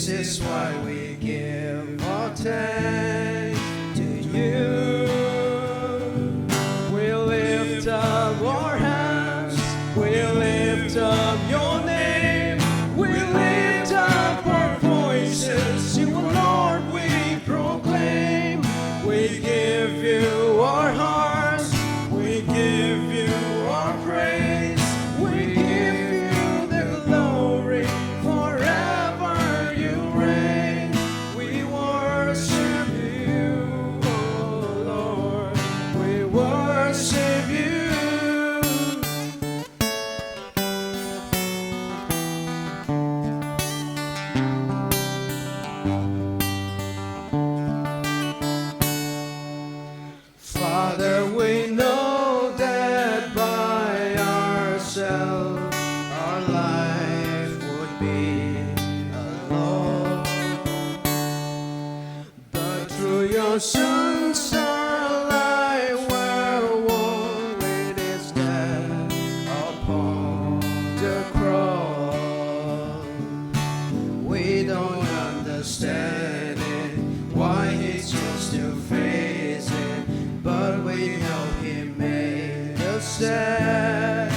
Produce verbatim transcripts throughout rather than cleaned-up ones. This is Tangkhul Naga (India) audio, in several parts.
This is why we give our thanks to you. We lift up our hands, we lift up your name, we lift up our voices. You, Lord, we proclaim. We give you our hearts, we give you our praise, we give you the glory. Forever you reign. We worship you, oh Lord. We worship you. Father, we know that by ourselves our life would be a loss. But through your Son's life, where won with his death upon the cross. We don't understand it, why he chose to face it, but we know he made a sacrifice.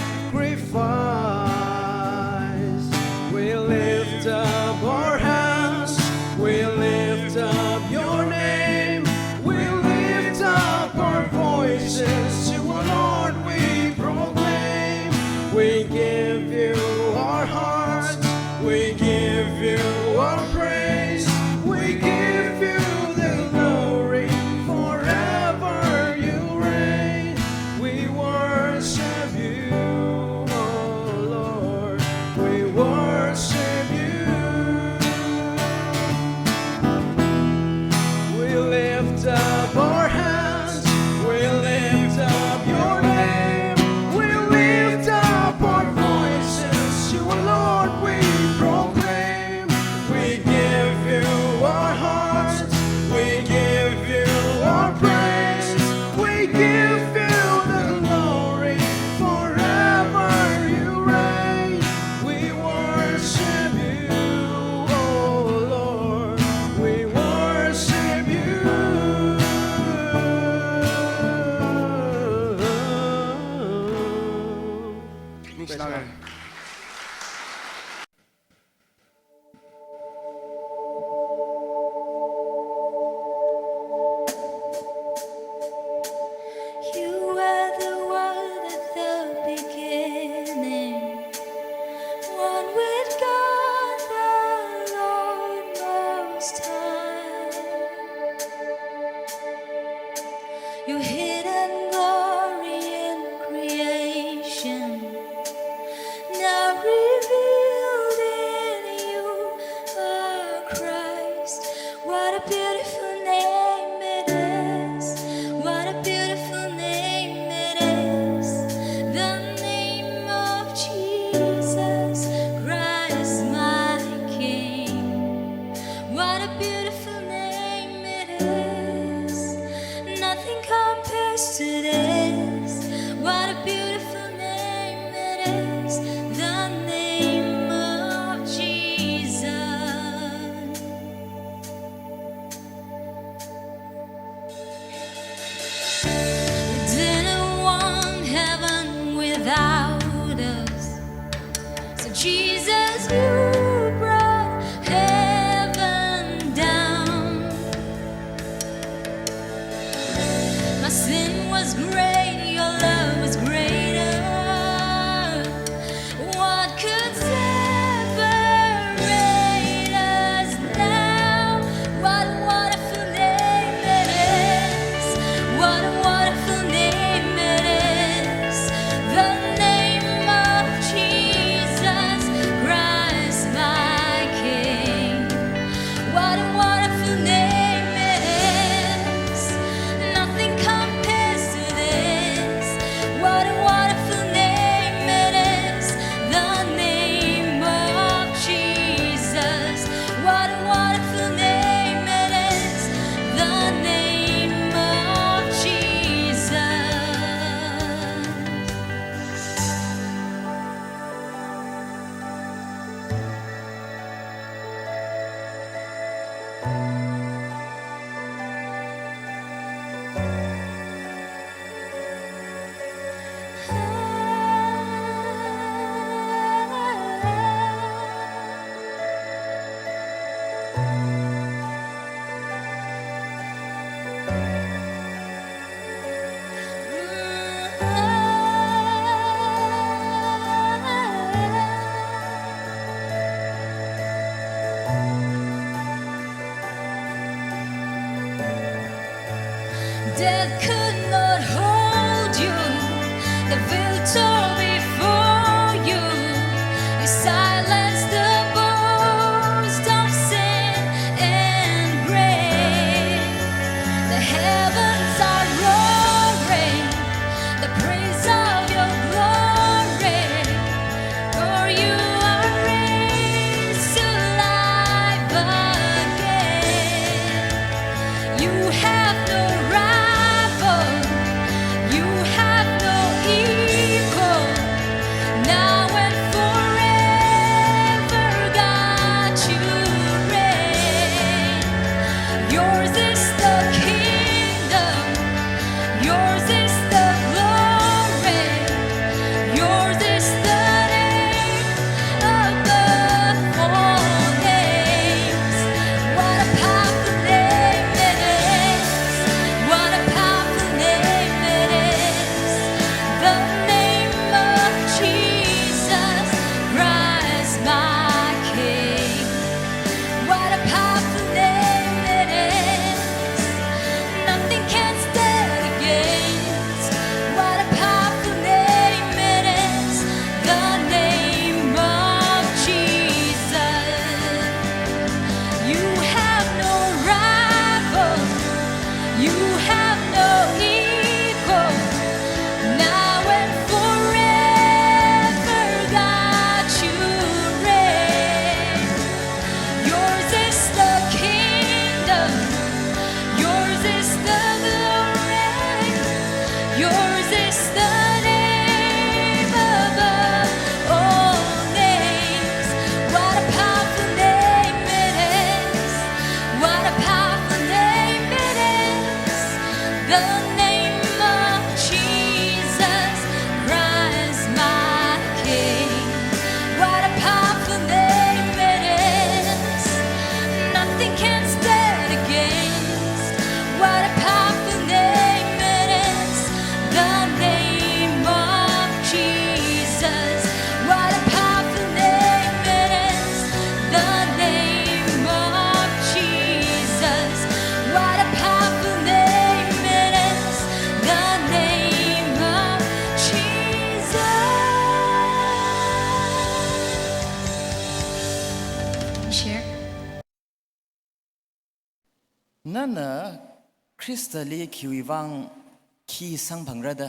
We lift up our hands, we lift up your name, we lift up our voices to you, Lord, we proclaim. We give you our hearts, we give you our praise, we give you the glory. Forever you reign. We worship you, oh Lord. We worship you. We lift up our hands, we lift up your name, we lift up our voices to you, Lord, we proclaim. We give you our hearts, we give you our praise, we give you the glory. Forever you reign. We worship you, oh Lord. We worship you. Ningshilāka. You were the Word at the beginning, one with God the Lord Most High. Your hidden glory in creation, now revealed in you, O Christ. What a beautiful name it is. What a beautiful name it is. The name of Jesus Christ, my King. What a beautiful name it is. Nothing compares to this. What a beautiful name it is. The name of Jesus. You didn't want heaven without us. So Jesus, you brought heaven down. My sin was great, your love was greater. What could separate us now? What a wonderful name it is. What a wonderful name it is. The name of Jesus. Nana Khristali khiwui vang khi sangphangra da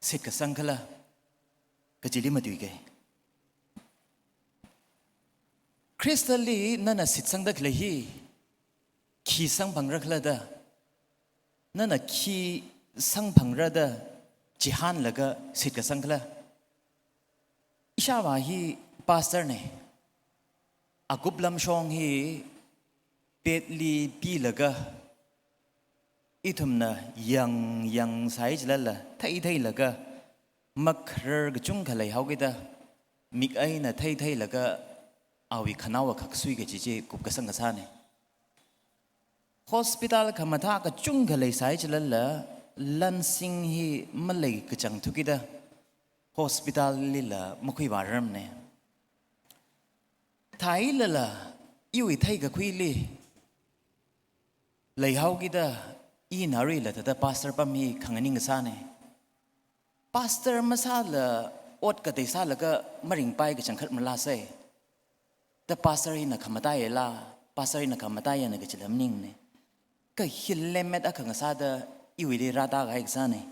shitkasang khala, kachili matuike. Khristali nana shitsangda khalei hi khi sangphangra khala da, nana khi sangphangra da chihānlaga shitkasang khala. Ishāvā hi pastor ne. Akup lamshong hi petli pilaga, ithumna yang yang sāi chilala, thei theilaga, makharar kachungkha leihaokida, mik eina thei theilaga, awui khanaowa khaksui kaji chi kupkasang kasāne. Hospital khamathā kachungkha leisai chilala, lansing hi maleikachang thukida, hospital lila makhuivārarmane. Theilala, iwui theikakhuili leihaokida, ina aruila thāda pastor pam hi khanganing kasāne. Pastor masāla ot katei sālaga maringpai kachangkhat malāsai. Da pastor hina khamataiya la, pastor hina khamataiya na kachila maningne. Kha hi lemmet akha ngasāda iwuili rāda kahai kasāne.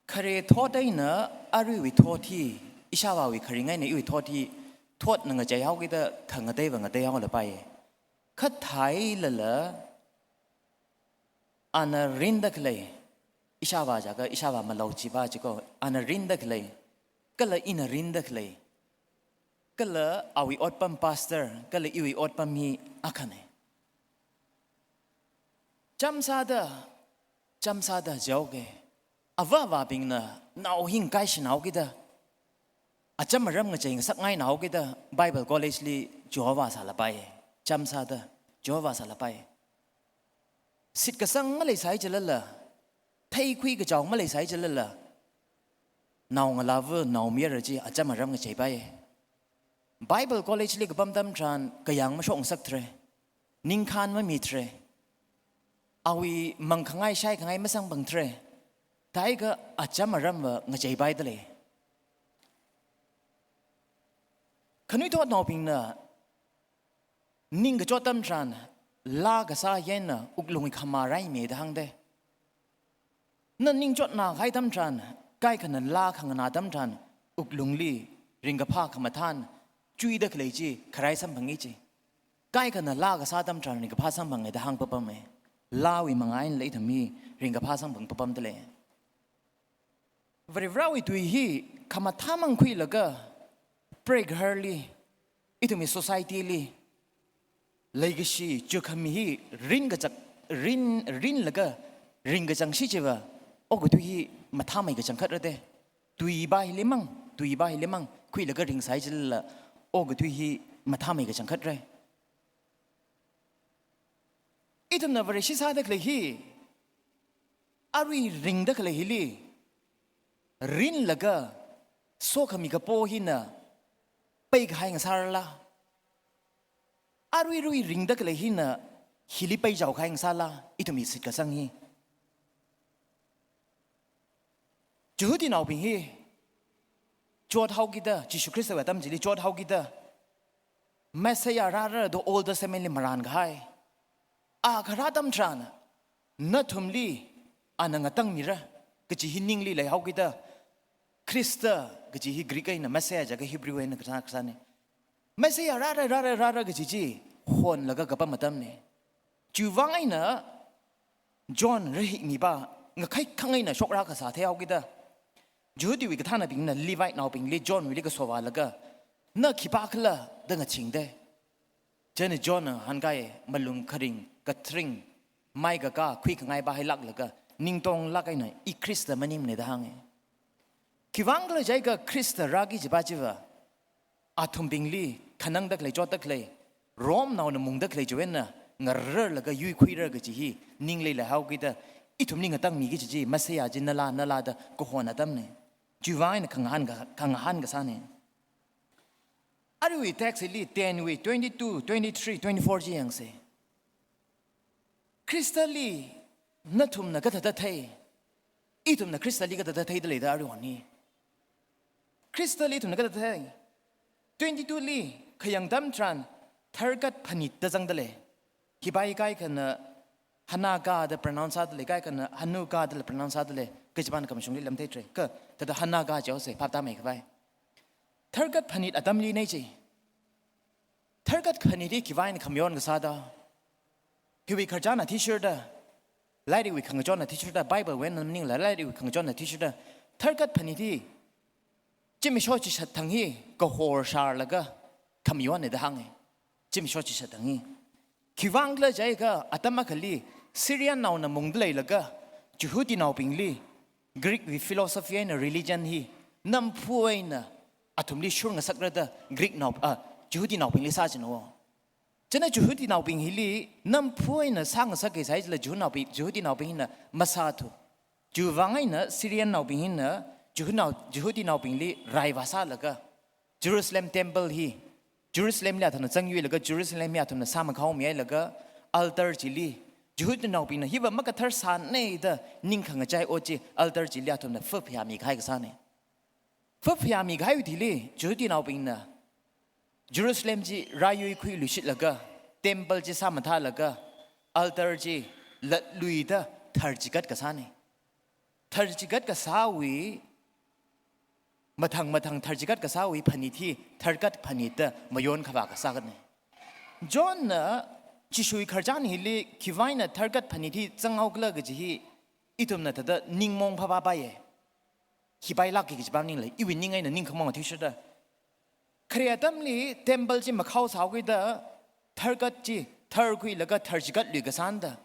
Khare thot eina aruiwui thot hi, ishāvāwui kharing eina iwui thot hi, thotna ngacheihaokida khangateiva ngateihaolapai. Kha theilala, ana rinda khalei, ishāvā jiakha, ishāvā malao chiva jiko, ana rinda khalei, kala ina rinda khalei, kala awui otpam pastor, kala iwui otpam hi akhane. Chāmsāda, chāmsāda jihaoke. Avā avābingna nao hi ngakaishinaokida, acham aram ngachei ngasakngainaokida, Bible College li Jehovah sālapai. Chāmsāda, Jehovah sālapai. Shitkasang maleisai chilala, theikhui kachao maleisai chilala, naongalāva naomayara chi acham aram ngacheipai. Bible College li kapam atam tharan kayāng mashokngasakthre, ningkhān mamithre, awui mangkhangai shaikhangai masangphangthre, thākha acham aramva ngacheipaida lei. Khanuithotnaobingna ningkachot atam tharan, laa kasā hi eina wuklungwui khamā raimida hāngde. Na ningchotna kahai atam tharan, kaikhana laa khanganā atam tharan, wuklungli ringkaphā khamathān chuida khalei chi kharai samphangi chi. Kaikhana laa kasā atam tharan ringkaphā samphangida hāngpapame. Laawui mangā einala ithum hi ringkaphā samphang papamda lei. Varivarāwui tui hi khamathāmang khuilaga, preigaharli, ithumwui society li leikashi chukhami hi ringkachak, rin, rinlaga ringkachangshi chiva, okathui hi mathāmei kachangkhat rade. Tuiva hilimang, tuiva hilimang khuilaga ringsai chilala, okathui hi mathāmei kachangkhat re. Ithumna Vareshi sāda khalei hi, arui ringda khalei hili rinlaga sokhami kapo hina peikahai ngasārala? Aruirui ringda khalei hina hili peichaokahai ngasāla, ithumwui shitkasang hi? Jihudinaobing hi chothaokida, Jishu Khristawui atam chili chothaokida, Messiah rāra da Old Testament li marānkahai. A kharā atam tharan, nathumli ana ngatangmira kaji hi ningli leihaokida, Khrista kaji hi Greek eina Messiah jiakha Hebrew eina kasā kasāne. Messiah rāra, rāra, rāra kaji chi honlaga kapam atamne. Chiwuivang eina John rahikmiva ngakhaikhang eina shokra kasā theihaokida, Jihudiwui kathānabingna Levite naobingli Johnwuili kasovālaga, na khipākhala da ngachingde. Chieina Johnna ngahānkai, malung kharing, kathring, mai kakā khuikhangaiva hailāklaga, ningtonglāk eina, I Khrista maningmane da hānge. Khiwuivang khala jiakha Khrista rāki kajiva chiva, athumbingli khanangda khalei, chotda khalei, Romnaona mungda khalei chiwui eina ngararlaga yuikhuira kaji hi ningli leihaokida, ithumli ngatangmiki kaji chi Messiah chi nala, nala da kahon atamne. Chiwuivang eina khangahān ka, khangahān kasāne. Aruiwui text hili ten wui twenty-two, twenty-three, twenty-four chi yangse. Khristali nathumna kathāda thei, ithumna Khristali kathāda theida lei da aruihon hi? Khristali ithumna kathāda thei? Twenty-two li khayang atam tharan tharkat phanit da zangda lei. Hipai kaikhana Hanukkah da pronounce sādalei, kaikhana Hanukkah dala pronounce sādalei, kachipāna khamashungli lamtheithei. Kha, thāda Hanukkah jihaosei, phaptāmeikhavai. Tharkat phanit atamli nei chi. Tharkat phanit hi khiwui eina khamayon kasā da. Hiwui khararchan athishurda, lairikwui khangachon athishurda, Bible wui eina maningla lairikwui khangachon athishurda, tharkat phanit hi zimiksho chishat thang hi kahor sharlaga khamayonna da hānga. Zimiksho chishat thang hi. Khiwuivang khala jiakha atam akhali Syrian naona mungda leilaga Jihudinaobingli Greek wui philosophy eina religion hi namphu eina athumli shurngasakra da Greek nao, ah, Jihudinaobingli sā china wo. Chieina Jihudinaobing hili namphu eina sāngasak kahai sāhailala Jihudinaobing, Jihudinaobing hina masāthu. Chiwuivang eina Syrian naobing hina Jihunao, Jihudinaobingli rai vāsālaga Jerusalem temple hi, Jerusalemli athumna zangyuilaga, Jerusalem hi athumna sāmakhao mihailaga, altar chili, Jihudinaobingna hiva makathar sānei da ning khangachai ot chi altar chili athumna faphyami kahai kasāna. Faphyami kahaiwui thili, Jihudinaobingna Jerusalem chi rāyuikhui luishitlaga, temple chi sāmathālaga, altar chi latluida tharchigat kasāna. Tharchigat kasāwui, mathang mathang tharchigat kasāwui phanit hi tharkat phanit da mayon khavā kasā kani. Johnna Jishuwui khararchan hili khiwui eina tharkat phanit hi zanghao khala kaji hi ithumna thāda ningmong phapāpaiya. Hipailāka kaji pam maningla, iwui ning eina ningkhamong athishurda. Khare atamli temple chi makhao sāhaokida tharkat chi tharkhuilaga tharchigat lui kasāna da.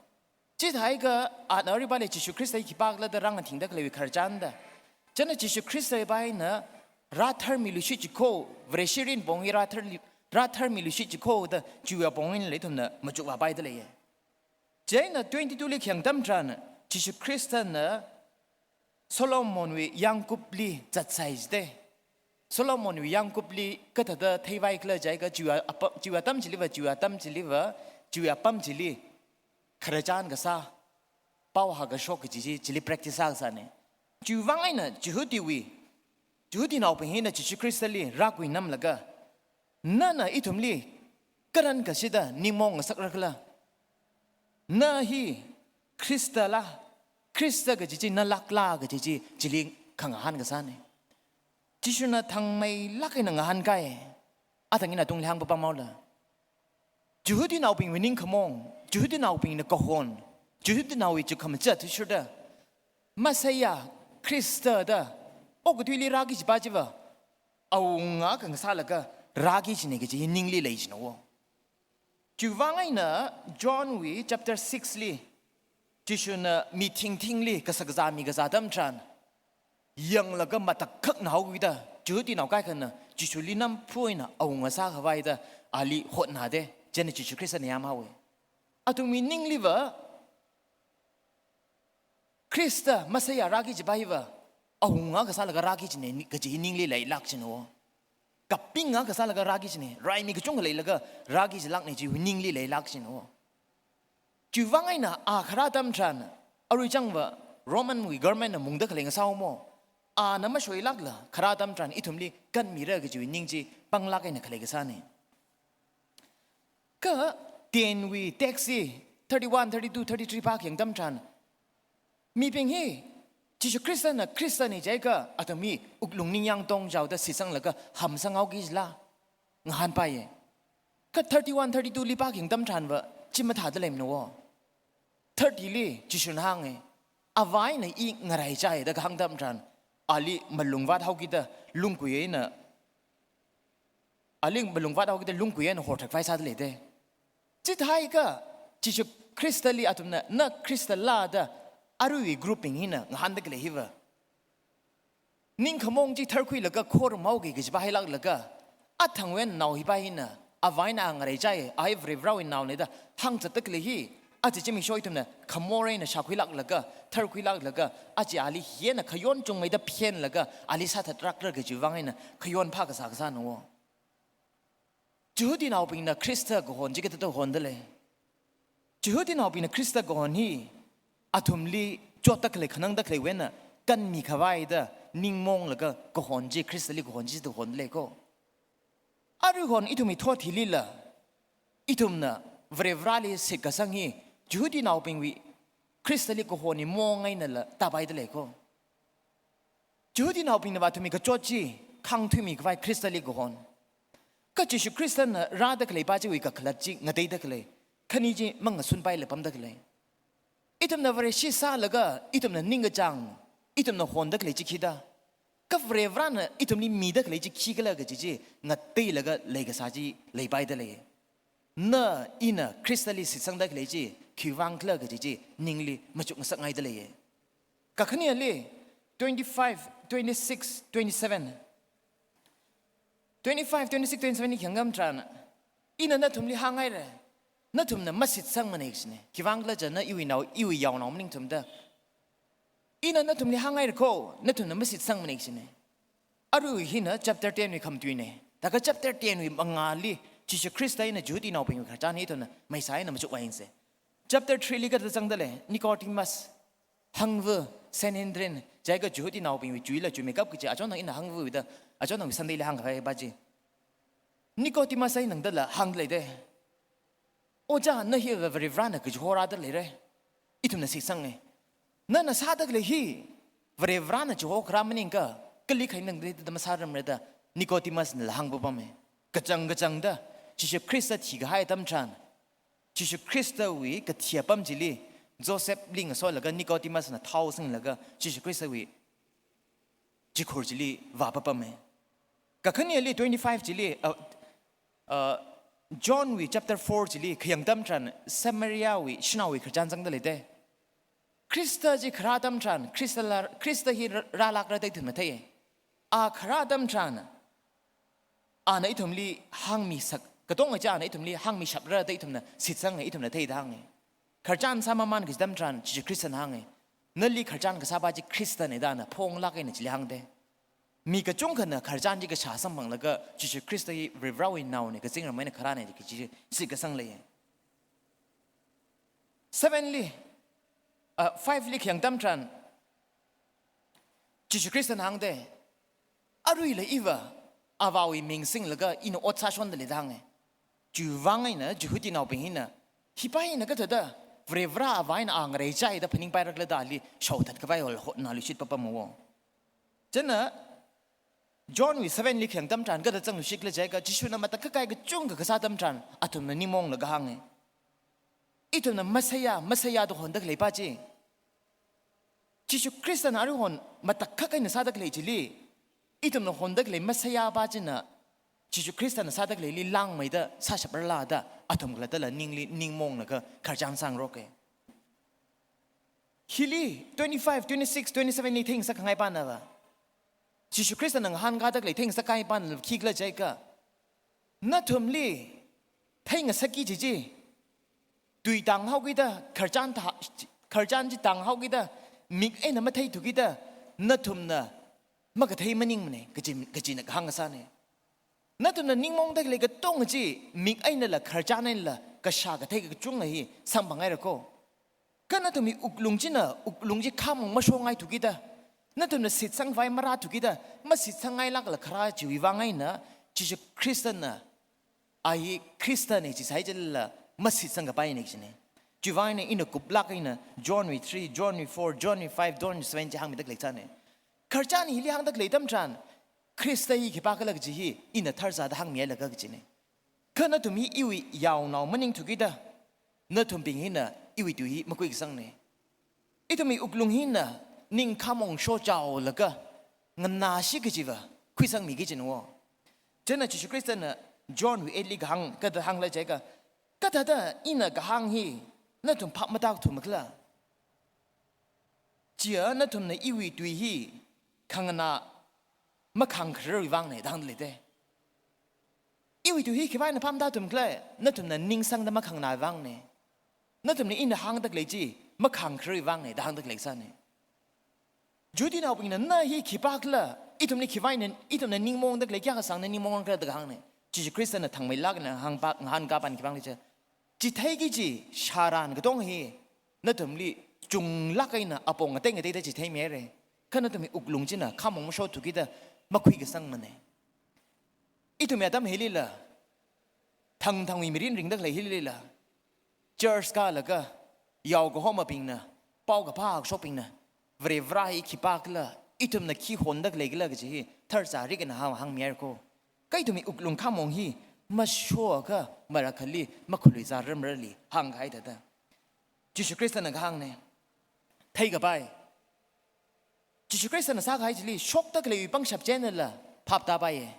Chithākha ana arui pāli Jishu Khrista hi khipākhala da rāngathingda khaleiwui khararchan da. Chieina Jishu Khrista hipa eina rātharmi luishit chiko, Vareshi ringkaphang hi rātharli, rātharmi luishit chiko da chiwui apong einala ithumna machuk vāpaida leiya. Chieina twenty-two li khayang atam tharan Jishu Khristana Solomonwui yangkupli zatsai jida. Solomonwui yangkupli kathāda theivai khala jiakha chiwui apa-, chiwui atam chiliva, chiwui atam chiliva, chiwui apam chili khararchan kasā, pao hākashok kaji chi, chili practice sā kasāna. Chiwuivang eina Jihudiwui, Jihudinaobing hina Jishu Khristali rākhuinamlaga, nana ithumli karan kashida ningmong ngasakra khala? Na hi Khristala, Khrista kaji chi nalākla kaji chi chili khangahān kasāna. Jishuna thangmeilāk eina ngahānkai. Athang ina tungli hāngpapam haola. Jihudinaobingwui ningkhamong, Jihudinaobingna kahon, Jihudinaowui chukkhamaja athishurda, Messiah, Khrista da okathuili rāki kajipa chiva awunga akha ngasālaga rāki kajina kaji hi ningli lei china wo. Chiwuivang eina Johnwui chapter six li, Jishuna mi thingthingli kashakazā mikazā atam tharan, yanglaga matakhakna haokida, Jihudinao kaikhana Jishuli namphu eina awunga sākhavai da ali hotnada, chieina Jishu Khristana yamhaowa. Athumwui ningliva, Khrista Messiah rāki kajipa hiva awunga akha sālaga rāki kajina kaji hi ningli leilāk china wo. Kapinga akha sālaga rāki kajina, raimi kachungkha leilaga rāki kajilākna kaji hi ningli leilāk china wo. Chiwuivang eina a kharā atam tharan, arui changva Romanwui governmentna mungda khalei ngasāhaowa mo. Ana mashoilākla kharā atam tharan ithumli kanmira kajiwui ning chi panglāk eina khalei kasāna. Kha tenwui text hi thirty-one, thirty-two, thirty-three pākhayang atam tharan, mibing hi Jishu Khristana Khristana jiakha athum hi wuklung ningyāng tongchaoda shitsanglaga hamsanghaoki kajila ngahānpaiya. Kha thirty-one, thirty-two li pākhayang atam tharanva chi mathāda leimana wo. Thirty li Jishuna hānga, Avā eina i ngaraichai da kahāng atam tharan, ali malungvāt haokida lunggui eina, ali malungvāt haokida lunggui eina horthakvai sāda leida. Chithākha Jishu Khristali athumna na Khristala da aruiwui groupbing hina ngahānda khalei hiva, ningkhamong chi tharkhuilaga khorumhaoki kajipa hailāklaga, athangwui eina nao hipa hina, Avā eina a ngaraichai, a hi Varivarāwui naona da hāngzatda khalei hi, aja zimiksho ithumna khamor eina shākhuilāklaga, tharkhuilāklaga, aja ali hi eina khayon chungmeida phenlaga ali sāthatrakra kajiwuivang eina khayon phākasā kasāna wo. Jihudinaobingna Khrista kahon chi kathāda honda lei? Jihudinaobingna Khrista kahon hi athumli chotda khalei, khanangda khaleiwui eina kanmikhavai da ningmonglaga kahon chi, Khristali kahon chi da honda lei ko. Aruihon ithumwui thot hilila, ithumna Varivarali shitkasang hi, Jihudinaobingwui Khristali kahonwui maong einala tāpaida lei ko. Jihudinaobingna vā athumwui kachot chi khāngthuimi khavai Khristali kahon. Kha Jishu Khristana rāda khaleipa chiwui kakhalat chi ngateida khalei, khani chi mangasunpaila pamda khalei. Ithumna Vareshi sālaga, ithumna ningkachāng, ithumna honda khalei chi khida, kha Varivarana ithumli mida khalei chi khikhala kaji chi ngateilaga leikasā chi leipaida lei. Na ina Khristali shitsangda khalei chi khiwuivang khala kaji chi ningli machukngasakngaida lei. Kakhaneli twenty-five, twenty-six, twenty-seven. Twenty-five, twenty-six, twenty-seven li khayang atam tharan, ina nathumli hānghaira, nathumna mashitsangmana kajina. Khiwuivang khala jiakha iwui nao, iwui yaonao maningthumda. Ina nathumli hānghaira ko, nathumna mashitsangmana kajina. Arui hina chapter ten wui khamatuina. Thākha chapter ten wui mangāli Jishu Khrista eina Jihudinaobingwui khararchan hi ithumna maisa eina machukvāyangsa. Chapter three li kathāda zangda lei, Nicodemus, hangva, Sanhedrin, chiakha Jihudinaobingwui chuila chuimeikap kaji, achonthang ina hangvada, achonthang Sunday li hāngkhavaipa chi. Nicodemus eina hāngdala hāngda lei da. Ojā, na hi Varivarana kachiho rāda leira. Ithumna shitsanga. Nana sāda khalei hi Varivarana chiho kharā maningakha, kali khainang da masārarmara da Nicodemusnala hāngpapama. Kachang kachangda, Jishu Khrista thikahai atam tharan, Jishu Khristawui kathi apam chili, Josephli ngasolaga Nicodemusna thao singlaga Jishu Khristawui chikhur chili vāpapama. Kakhaneli twenty-five chili, uh, uh, Johnwui chapter four chili khayang atam tharan Samariawui shanaowui khararchan zangda lei da. Khrista chi kharā atam tharan, Khristala, Khrista hi rā-, rālākra da ithumna thei. A kharā atam tharan, ana ithumli hāngmisak, katonga chi ana ithumli hāngmishapra da ithumna shitsanga, ithumna theida hānga. Khararchan sāmamān kaji atam tharan, Jishu Khristana hānga. Nali khararchan kasāpa chi Khristana da ana phonglāk eina chili hāngda. Mi kachungkhana khararchan chi kashā samphanglaga, Jishu Khrista hi Varivarawui naona, kazingramwui eina kharāna kaji chi shitkasang lei. Seven li, uh, five li khayang atam tharan, Jishu Khristana hāngda, aruila iva Avāwui ming singlaga ina ot sāshonda lei da hānga. Chiwuivang eina Jihudinaobing hina, hipa hina kathāda Varivara Avā eina a ngareichai da phaningpaira khala da ali shaothatkhavai hol hotna luishit papama wo. Chieina Johnwui seven li khayang atam tharan kathāda zangluishit khala jiakha, Jishuna matakhak kahai kachungkha kasā atam tharan athumna ningmaonglaga hānga. Ithumna Messiah, Messiah da honda khaleipa chi, Jishu Khristana arui hon matakhak eina sāda khalei chili, ithumna honda khalei Messiah pa china Jishu Khristana sāda khaleili langmeida sāshapra da athum khalattala ningli ningmaonglaga khararchan sāngaroka. Hili twenty-five, twenty-six, twenty-seven li theingasak khangaipana va, Jishu Khristana ngahānkāda khalei theingasak kahaipana khikhala jiakha, nathumli theingasakki kaji chi, tui tānghaokida, khararchan tā-, khararchan chi tānghaokida, mik eina matheithukida, nathumna makathei maningmana kaji, kajina kahāng kasāna. Nathumna ningmaongda khalei katonga chi mik einala khararchan einala kashā kathei kachunga hi samphangngaira ko. Kha nathumwui wuklung china, wuklung chi khamong mashongaithukida, nathumna shitsangvai marāthukida, mashitsangngailākla kharā chiwuivang eina, Jishu Khristana, a hi Khristana chisai chila mashitsangkapaina kajina. Chiwuivang eina ina kuplāk eina Johnwui three, Johnwui four, Johnwui five, Johnwui seven chi hāngmida khalei china. Khararchan hili hāngda khalei atam tharan, Khrista hi khipākhala kaji hi ina tharzāda hāngmihailaga kajina. Kha nathum hi iwui yaonao maningthukida, nathumbing hina iwui tui hi makhuikasangna. Ithumwui wuklung hina ning khamong shochaolaga nganāshi kajiva khuisangmiki kajina wo. Chieina Jishu Khristana Johnwui eight li kahāng kathāda hāngkhala jiakha, kathāda ina kahāng hi nathum phap matāthumakhala? Chiya nathumna iwui tui hi khanganā makhāngkhararwui vangna da hāngda lei da. Iwui tui hi khiwuivang eina phap matāthumakhala? Nathumna ningsangda makhanganāwui vangna. Nathumna ina hāngda khalei chi makhāngkhararwui vangna da hāngda khalei sāna. Jihudinaobingna na hi khipākhala, ithumli khiwuivang eina, ithumna ningmaongda khalei kayākha sangna ningmaongkhala da kahāngna. Jishu Khristana thangmeilāk eina hāngpa, ngahānkāpana khiwuivang khala jiakha, chitheiki kaji shāran katonga hi nathumli chunglāk eina apong ngatei ngateida chitheimihaira. Kha nathumwui wuklung china khamong mashothukida makhuikasangmana. Ithumwui atam hilila, thangthangwui mirin ringda khalei hilila, church kālaga, yao kahomabingna, pao kaphā kashokbingna, Varivarā hi khipākhala, ithumna khi hondakhalei khala kaji hi, tharzarikna hāng, hāngmihaira ko. Kha ithumwui wuklung khamong hi, mashoakha, marakhali, makhalui zāram rali, hāngkahai thāda. Jishu Khristana kahāngna. Theikapai. Jishu Khristana sākahai chili, shokdakhaleiwui pangshap chi einala, phap tāpaiya.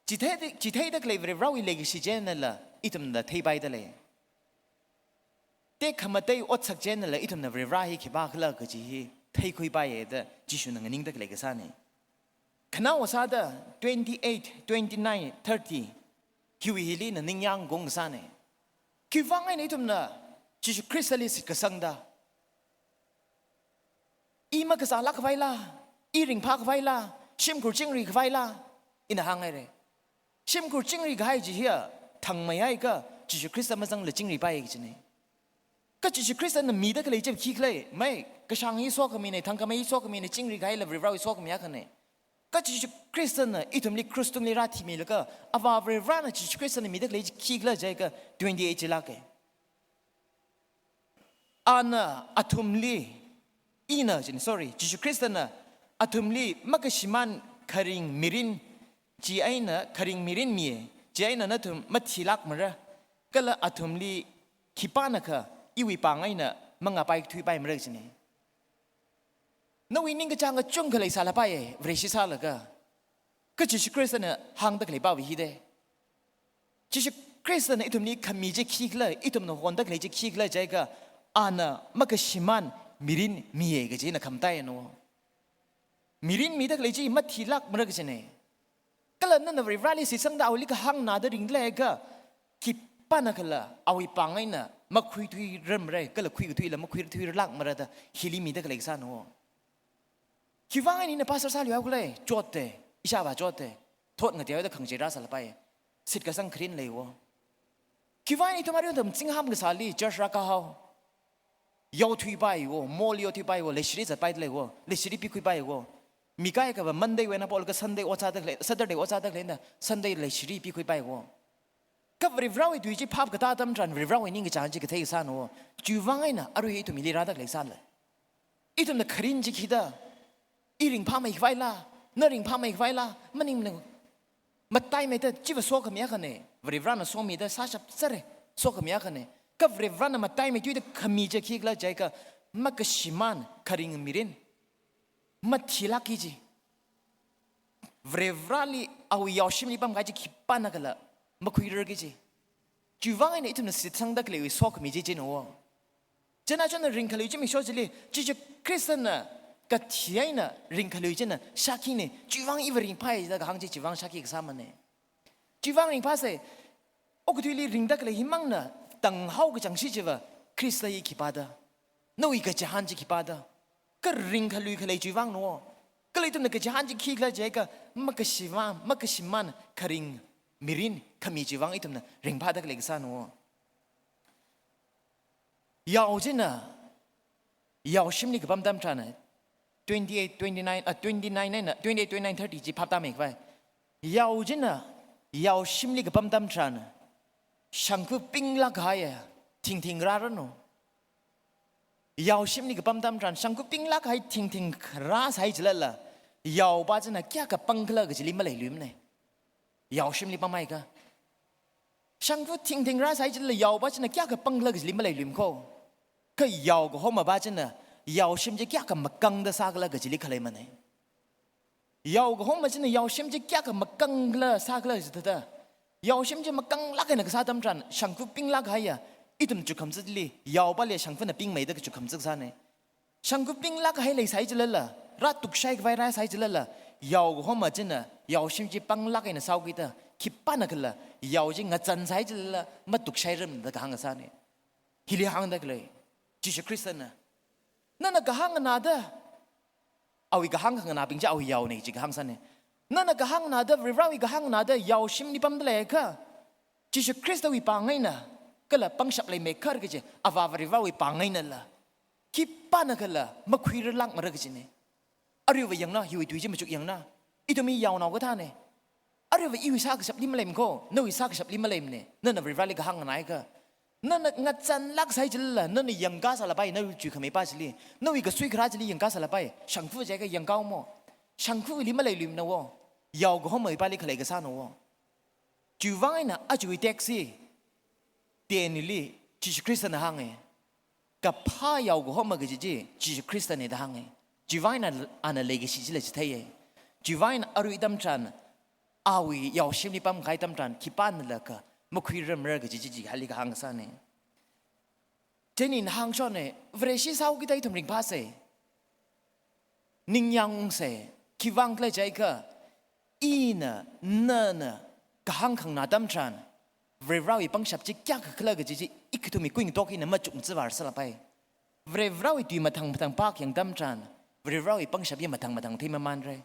Chithei, chitheidakhalei Varivarāwui leikashi chi einala, ithumna theipaida lei. Tekhamatei otsak chi einala, ithumna Varivarā hi khipākhala kaji hi, theikhuipaiya da, Jishuna nganingdakhalei kasāna. Khanaowa sāda twenty-eight, twenty-nine, thirty, hiwui hili ina ningyāng kung kasāna. Khiwuivang eina ithumna, Jishu Khristali shitkasangda. I makazālāk khavaila, i ringphā khavaila, shimkhur chingri khavaila, ina hānghaira. Shimkhur chingri kahai chi hiya, thangmeihaiakha, Jishu Khrista mazangla chingripai kajina. Kha Jishu Khristana midakhalei chi khikhala, mai, kashāng hi sokhamina, thangkhamei hi sokhamina, chingri kahaila Varivarāwui sokhami akhana. Kha Jishu Khristana ithumli krus tungli rāthimilaga, Avā Varivarāna Jishu Khristana midakhalei chi khikhala jiakha twenty-eight chi lāka. Ana athumli, ina jin, sorry, Jishu Khristana athumli makashimān kharing mirin, chieina kharing mirin mi, chieina nathum mathilākmara, kala athumli khipānakha iwui pāng eina mangāpai thuipaimara jina. Nawui ningkachāng kachungkha leisālapaiya, Vareshi sālaga. Kha Jishu Khristana hāngdakhalei pāva hi da. Jishu Khristana ithumli khami chi khikhala, ithumna hondakhalei chi khikhala jiakha, ana makashimān mirin miya kajina khamataiya no. Mirin midakhalei chi mathilākmara kajina. Kala nana Varivarāli shitsangda awuili kahāng nada ringda leiakha, khipānakhala awui pāng eina makhuithuiramra, kala khuikathuila makhuithuilākmara da hili midakhalei kasā no. Khiwuivang eina ina pastor sāluihaokhala, chotta, ishāvā chotta, thot ngateoda khangachei rāsālapai, shitkasang kharing leiwo. Khiwuivang eina ithum arui atam zingham kasāli church rākahao. Yaothuipai wo, mall yaothuipai wo, leishiri zatpaida lei wo, leishiri pikhuipai wo. Mi kaikhava Monday wui eina polaga Sunday ot sādakhalei, Saturday ot sādakhalei eina Sunday leishiri pikhuipai wo. Kha Varivarāwui tui chi phap katā atam tharan Varivarāwui ningkachāng chi kathei kasā no. Chiwuivang eina arui ithum hili rādakhalei sāla. Ithumna kharing chi khida, i ringphāmei khavaila, na ringphāmei khavaila, maningmana. Mataimeida chiva sokhami akhana, Varivarāna somida sāshapsera, sokhami akhana. Kha Varivarāna mataimeithuida khami chi khikhala jiakha, makashimān kharing mirin, mathilāki kaji. Varivarāli awui yaoshimli pamkahai chi khipānakhala makhuirarki kaji. Chiwuivang eina ithumna shitsangdakhaleiwui sokhami chi chi no. China china ringkhalui chi misho chili, Jishu Khristana kathi eina ringkhalui china shakhina, chiwuivang iva ringphai da kahāng chi chiwuivang shakhi kasāmana. Chiwuivang ringphāsa, okathuili ringdakhalei himangna tanghao kachangshi chiva, Khrista hi khipāda, nawui kachihān chi khipāda, kha ringkhalui khalei chiwuivang no. Kala ithumna kachihān chi khikhala jiakha makashimān, makashimān kharing mirin khami chiwuivang ithumna ringphādakhalei kasā no. Yao china, yaoshimli kapam atam tharan, twenty-eight, twenty-nine, ah, twenty-nine eina, twenty-eight, twenty-nine, thirty chi phap tāmei khavai. Yao china, yaoshimli kapam atam tharan, shangkhu pinglāk kahaiya, thingthing rāra no. Yaoshimli kapam atam tharan, shangkhu pinglāk kahai thingthing rāsai chilala, yaopa china kayākha pangkhala kajili maleiluimana. Yaoshimli pamhaiakha. Shangkhu thingthing rāsai chilala yaopa china kayākha pangkhala kajili maleiluim ko. Kha yao kahomapa china, yaoshim chi kayākha makangda sākhala kajili khaleimana. Yao kahoma china yaoshim chi kayākha makangla sākhala jithāda. Yaoshim chi makanglāk eina kasā atam tharan, shangkhu pinglāk kahaiya, ithum chukhamzatli, yaopali shangkhuna pingmeida kachukhamzat sāna. Shangkhu pinglāk kahai leisai chilala, rātukshai khavai rāsai chilala, yao kahoma china, yaoshim chi panglāk eina sāhaokida, khipānakhala, yao chi ngachansai chilala, matukshairamda kahāng kasāna. Hili hāngdakhalei, Jishu Khristana. Nana kahāng nganāda, awui kahāng khanganābing chi awui yaona chi kahāng sāna. Nana kahāng nganāda, Varivarāwui kahāng nganāda, yaoshimli pamda leiakha, Jishu Khristawui pāng eina, kala pangshap leimeikhar kaji, Avā Varivarāwui pāng einala, khipānakhala makhuirarlākmara kajina. Aruiva yangna, hiwui tui chi machuk yangna. Ithum hi yaonao kathāna. Aruiva iwui sākashapli maleim ko, nawui sākashapli maleimana. Nana Varivarāli kahāng nganāakha, Nana ngazanlāk sai chilala, nana yangkasālapai, nawui chuikhamei pa chili, nawui kasui kharā chili yangkasālapai, shangfa jiakha yangkaomo. Shangfali maleiluimana wo, yaokahomawui pali khalei kasāna wo. Chiwuivang eina ajawui text hi, ten li, Jishu Khristana hānga. Kaphā yaokahoma kaji chi, Jishu Khristana da hānga. Chiwuivang eina ana leikashi chila chitheiya. Chiwuivang eina arui atam tharan, awui yaoshimli pamkahai atam tharan, khipānala kha makhuiramra kaji chi, chi hali kahāng kasāna. Chieina ina hāngshona, Vareshi sāhaokida ithum ringphāsa. Ningyāngsa, khiwuivang khala jiakha, ina, nana, kahāng khanganā atam tharan, Varivarāwui pangshap chi kayākha khala kaji chi, ithumwui kuingatok hina machukngachivar sālapai. Varivarāwui tui mathang mathang pākhayang atam tharan, Varivarāwui pangshap hi mathang mathang theimamanra.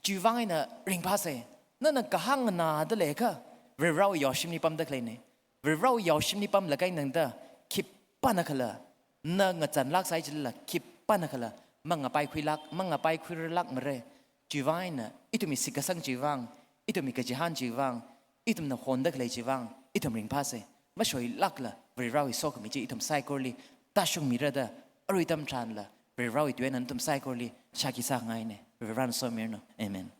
Chiwuivang eina ringphāsa, nana kahāng nganāda leiakha, Varivarāwui yaoshimli pamda khaleina. Varivarāwui yaoshimli pamlāk eina tangda, khipānakhala, na ngazanlāk sai chilala, khipānakhala, mangapaikhuilāk, mangapaikhuirarlākmara. Chiwuivang eina, ithumwui shitkasang chiwuivang, ithumwui kachihān chiwuivang, ithumna honda khalei chiwuivang, ithum ringphāsa. Mashoilākla, Varivarāwui sokhami chi ithum saikorali tāshungmira da, arui atam tharanla, Varivarāwui tui eina nathum saikorali shākhi sāngaina. Varivarāna somiranu. Amen.